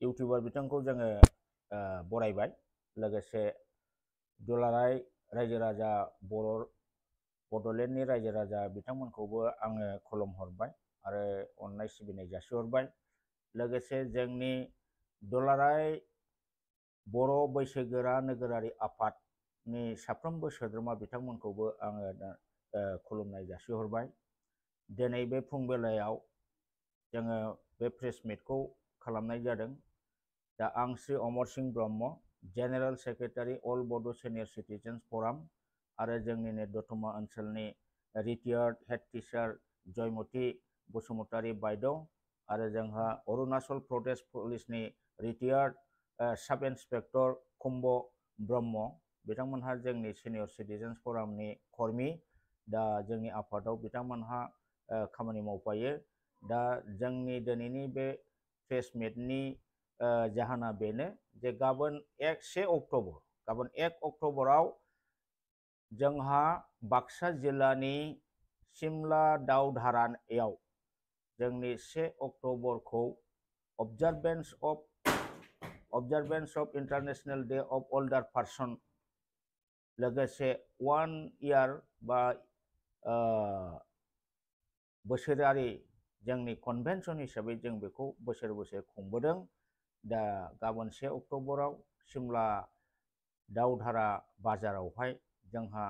YouTuber बिथांखौ जोङो बरायबाय लोगोसे दुलाराय रायजो राजा बड'लेण्डनि रायजो राजा बिथांमोनखौबो आङो खुलुमहरबाय आरो अननाय सिबिनाय जासिहरबाय लोगोसे जोंनि दुलाराय बर' बैसोगोरा नोगोरारि आफादनि साफ्रोमबो सोद्रोमा बिथांमोनखौबो आङो खुलुमनाय जासिहरबाय दिनै बे फुंबेलायाव जोङो बे प्रेस मिटखौ खालामनाय जादों दा आं श्री अमर सिंह ब्रह्म जेनेरेल सेक्रेटारि अल बड' सिनियर सिटिजेन्स फराम आरो जोंनिनो दतमा ओनसोलनि रिटायार्ड हेड टिचार जयमती बसुमतारी बायद' आरो जोंहा अरुणाचल प्रदेश पुलिसनि रिटायार्ड साब इन्सपेक्टर कुम्ब ब्रह्म बिथांमोनहा जोंनि सिनियर सिटिजेन्स फरामनि कर्मी दा जोंनि आफादाव बिथांमोनहा खामानि मावफायो दा जोंनि दिनैनि बे प्रेस मिटनि जाहोना बेनो जे गाबोन 1 अक्ट'बराव जोंहा बाक्सा जिल्लानि सिमला दावधारायाव जोंनि 1 अक्ट'बरखौ observance of International Day of Older Person लोगोसे 1 year बा बोसोरारि जोंनि कन्भेनसन हिसाबै जों बेखौ बोसोर खुंबोदों दा गाबोन 1 अक्ट'बराव सिमला दावधारा बाजारावहाय जोंहा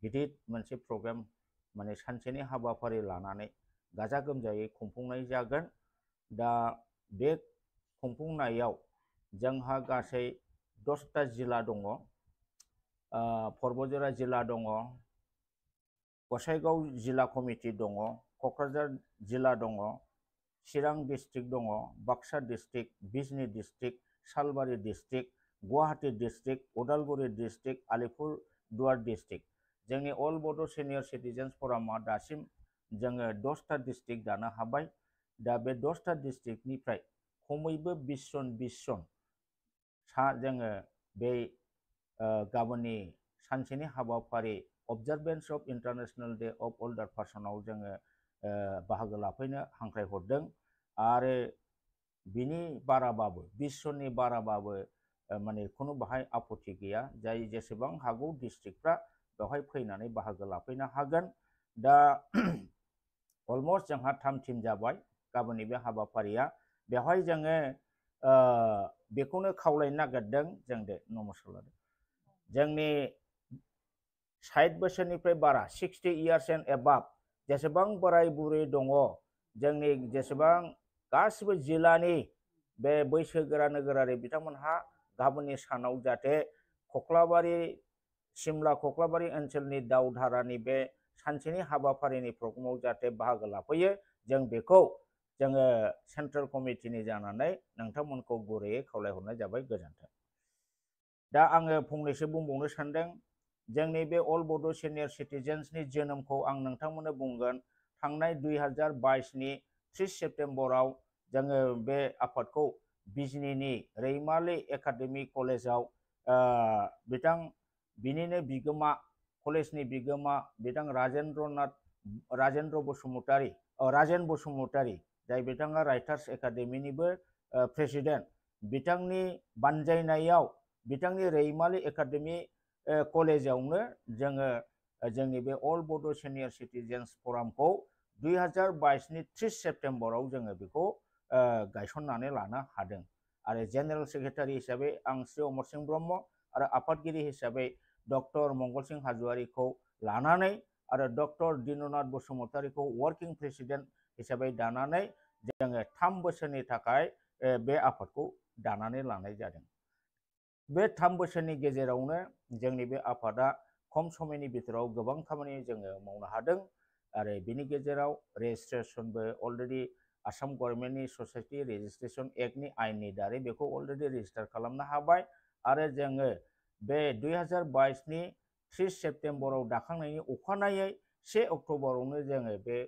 गिदिर मोनसे प्रग्राम माने सानसेनि हाबाफारि लानानै गाजा गोमजायै खुंफुंनाय जागोन दा बे खुंफुंनायाव जोंहा गासै 10टा जिल्ला दङ परबतजरा जिल्ला दङ गसाइगाव जिल्ला कमिटि दङ क'क्राझार जिल्ला दङ चिरां डिस्ट्रिक्ट दङ Baksa district Bijni district Salbari district Guwahati district Udalguri district Alipurduar district जोंनि अल बड' सिनियर सिटिजेन्स फरामा दासिम जोङो 10टा डिस्ट्रिक्ट दानो हाबाय दा बे 10टा डिस्ट्रिक्टनिफ्राय खमैबो 20 जन जोङो बे गाबोननि सानसेनि हाबाफारि observance of International Day of Older Personआव जोङो बाहागो लाफैनो हांख्रायहरदों आरो बिनि बाराबाबो 20 जननि बाराबाबो माने खुनु बाहाय आपत्ति गैया जाय जेसेबां हागौ डिस्ट्रिक्टफ्रा बेवहाय फैनानै बाहागो लाफैनो हागोन दा अलमस्ट जोंहा 3 टीम जाबाय गाबोननि बे हाबाफारिया बेवहाय जोङो बेखौनो खावलायनो नागिरदों जों दे नमस्कार लादों जोंनि 60 बोसोरनिफ्राय बारा 60 years and above जेसेबां बोराय बुरै दङ जोंनि जेसेबां गासिबो जिल्लानि बे बैसोगोरा नोगोरारि बिथांमोनहा गाबोननि सानाव जाहाथे सिमला कक्लाबारि ओनसोलनि दावधारानि बे सानसेनि हाबाफारिनि प्रग्रामाव जाहाथे बाहागो लाफैयो जों बेखौ जोङो सेन्ट्रेल कमिटिनि जानानै नोंथांमोनखौ गुरैयै खावलायहरनाय जाबाय गोजोन्थों दा आङो फंनैसो बुंबावनो सानदों जोंनि बे अल बड' सिनियर सिटिजेन्सनि जोनोमखौ आं नोंथांमोननो बुंगोन थांनाय 2022नि 30 सेप्तेम्बराव जोङो बे आफादखौ बिजनीनि रैमाली एकाडेमि कलेजाव बिनिनो बिगोमा कलेजनि बिगोमा बिथां राजेन बसुमतारी जाय बिथाङा राइटार्स एकाडेमिनिबो प्रेसिडेन्ट बिथांनि बानजायनायाव बिथांनि रैमाली एकाडेमि कलेजावनो जोङो जोंनि बे अल बड' सिनियर सिटिजेन्स फरामखौ 2022नि 30 सेप्तेम्बराव जोङो बेखौ गायसननानै लानो हादों आरो जेनेरेल सेक्रेटारि हिसाबै आं श्री अमर सिंह ब्रह्म आरो आफादगिरि हिसाबै डक्टर मंगल सिंह हाज'वारिखौ लानानै आरो डक्टर दिननाथ बसुमतारीखौ वर्किं प्रेसिडेन्ट हिसाबै दानानै जोङो 3 बोसोरनि थाखाय बे आफादखौ दानानै लानाय जादों बे 3 बोसोरनि गेजेरावनो जोंनि बे आफादा खम समनि बिथोराव गोबां खामानि जोङो मावनो हादों आरो बिनि गेजेराव रेजिस्ट्रेशनबो अलरेडि आसाम गभर्नमेन्टनि ससाइटि रेजिस्ट्रेशन एक्टनि आइननि दारै बेखौ अलरेडि रेजिस्टार खालामनो हाबाय आरो जोङो बे 2022नि 30 सेप्तेम्बराव दाखांनायनि अखानायै 1 अक्ट'बरावनो जोङो बे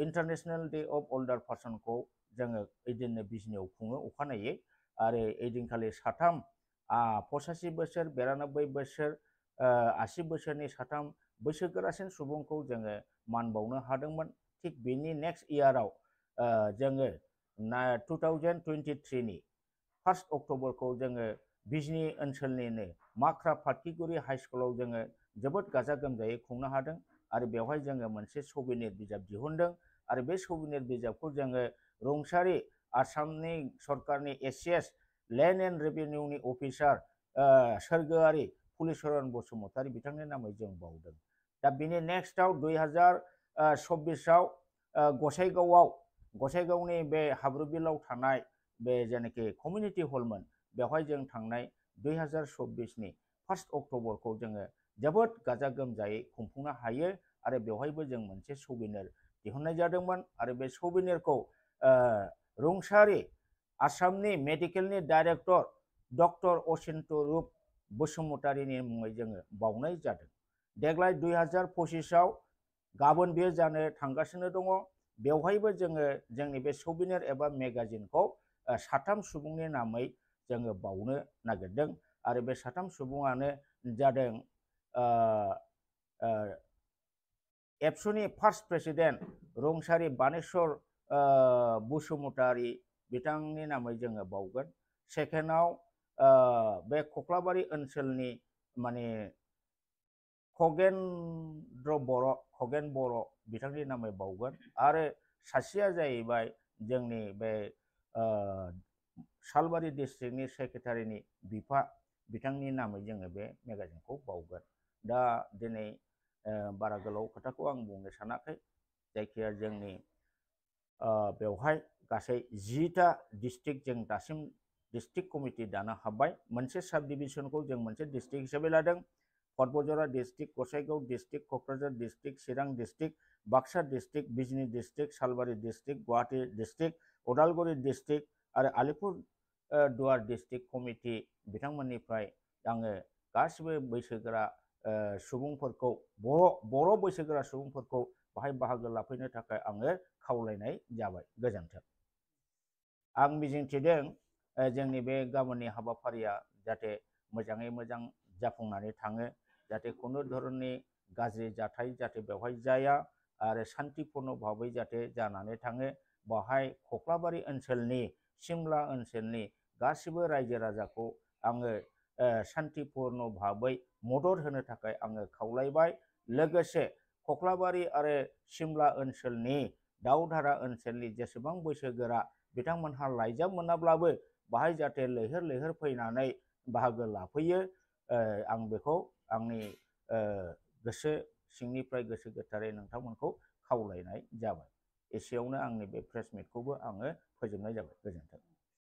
इन्टारनेशनेल डे अफ अल्डार पार्सनखौ जोङो ओइदिननो बिजनीआव खुङो अखानायै आरो ओइदिनखालि 3 85 बोसोर 92 बोसोर 80 बोसोरनि 3 बैसोगोरासिन सुबुंखौ जोङो मान बावनो हादोंमोन थिग बेनि नेक्स्ट इयाराव जोङो 2023नि 1 अक्ट'बरखौ जोङो बिजनि ओनसोलनिनो माख्रा फातखिगुरि हाइ स्कुलाव जोङो जोबोद गाजा गोमजायै खुंनो हादों आरो बेवहाय जोङो मोनसे सबिनेर बिजाब दिहुनदों आरो बे सबिनेर बिजाबखौ जोङो रुंसारि आसामनि सरकारनि एसिएस लेन्ड एन्ड रेभिनिउनि अफिसार सोरगोआरि फुलिचरन बसुमतारी बिथांनि नामै जों बावदों। दा बिनि नेक्स्टआव 2024आव गसाइगावनि बे हाब्रुबिलाव थानाय बे जेनाखि कमिउनिटि हलमोन बेवहाय जों थांनाय 2024नि 1 अक्ट'बरखौ जोङो जोबोद गाजा गोमजायै खुंफुंनो हायो आरो बेवहायबो जों मोनसे सबिनेर दिहुननाय जादोंमोन आरो बे सबिनेरखौ रुंसारि आसामनि मेडिकेलनि डाइरेक्टर डक्टर अचिन्त्य रुप बसुमतारीनि मुङै जोङो बावनाय जादों। देग्लाय 2025आव गाबोन बेयो जानो थांगासिनो दङ। बेवहायबो जोङो जोंनि बे सबिनेर एबा मेगाजिनखौ 3 सुबुंनि नामै जोङो बावनो नागिरदों आरो बे 3 सुबुङानो जादों एबसुनि फार्स्ट प्रेसिडेन्ट रुंसारि बानेश्वर बसुमतारी बिथांनि नामै जोङो बावगोन। सेकेन्डआव बे कक्लाबारि ओनसोलनि माने खगेन बर' बिथांनि नामै बावगोन आरो सासेया जाहैबाय जोंनि बे सालबारि डिस्ट्रिक्टनि सेक्रेटारिनि बिफा बिथांनि नामै जोङो बे मेगाजिनखौ बावगोन। दा दिनै बारा गोलाव खोथाखौ आं बुंनो सानाखै, जायखिया जोंनि बेवहाय गासै 10टा डिस्ट्रिक्ट जों दासिम डिस्ट्रिक्ट कमिटि दानो हाबाय। मोनसे साब डिभिजनखौ जों मोनसे डिस्ट्रिक्ट हिसाबै लादों। Kokrajhar district, Gossaigaon district, Kokrajhar district, Chirang district, Baksa district, Bijni district, Salbari district, Guwahati district, Udalguri district आरो आलिपुरदुवार डिस्ट्रिक्ट कमिटि बिथांमोननिफ्राय आङो गासिबो बैसोगोरा सुबुंफोरखौ बर' बैसोगोरा सुबुंफोरखौ बाहाय बाहागो लाफैनो थाखाय आङो खावलायनाय जाबाय। गोजोन्थों। आं मिजिंथिदों जोंनि बे गाबोननि हाबाफारिया जाहाथे मोजाङै मोजां जाफुंनानै थाङो, जाहाथे खुनु धरननि गाज्रि जाथाय जाहाथे बेवहाय जाया आरो सान्तिपूर्ण भाबै जाहाथे जानानै थाङो। बाहाय कक्लाबारि ओनसोलनि सिमला ओनसोलनि गासिबो रायजो राजाखौ आङो सान्तिपूर्ण भाबै मदद होनो थाखाय आङो खावलायबाय। लोगोसे कक्लाबारि आरो सिमला ओनसोलनि दाउधारा ओनसोलनि जेसेबां बैसोगोरा बिथांमोनहा लाइजाम मोनाब्लाबो बाहाय जाहाथे लैहोर लैहोर फैनानै बाहागो लाफैयो, आं बेखौ आंनि गोसो सिंनिफ्राय गोसो गोथारै नोंथांमोनखौ खावलायनाय जाबाय। एसेयावनो आंनि बे प्रेस मिटखौबो आङो फोजोबनाय जाबाय। गोजोन्थों।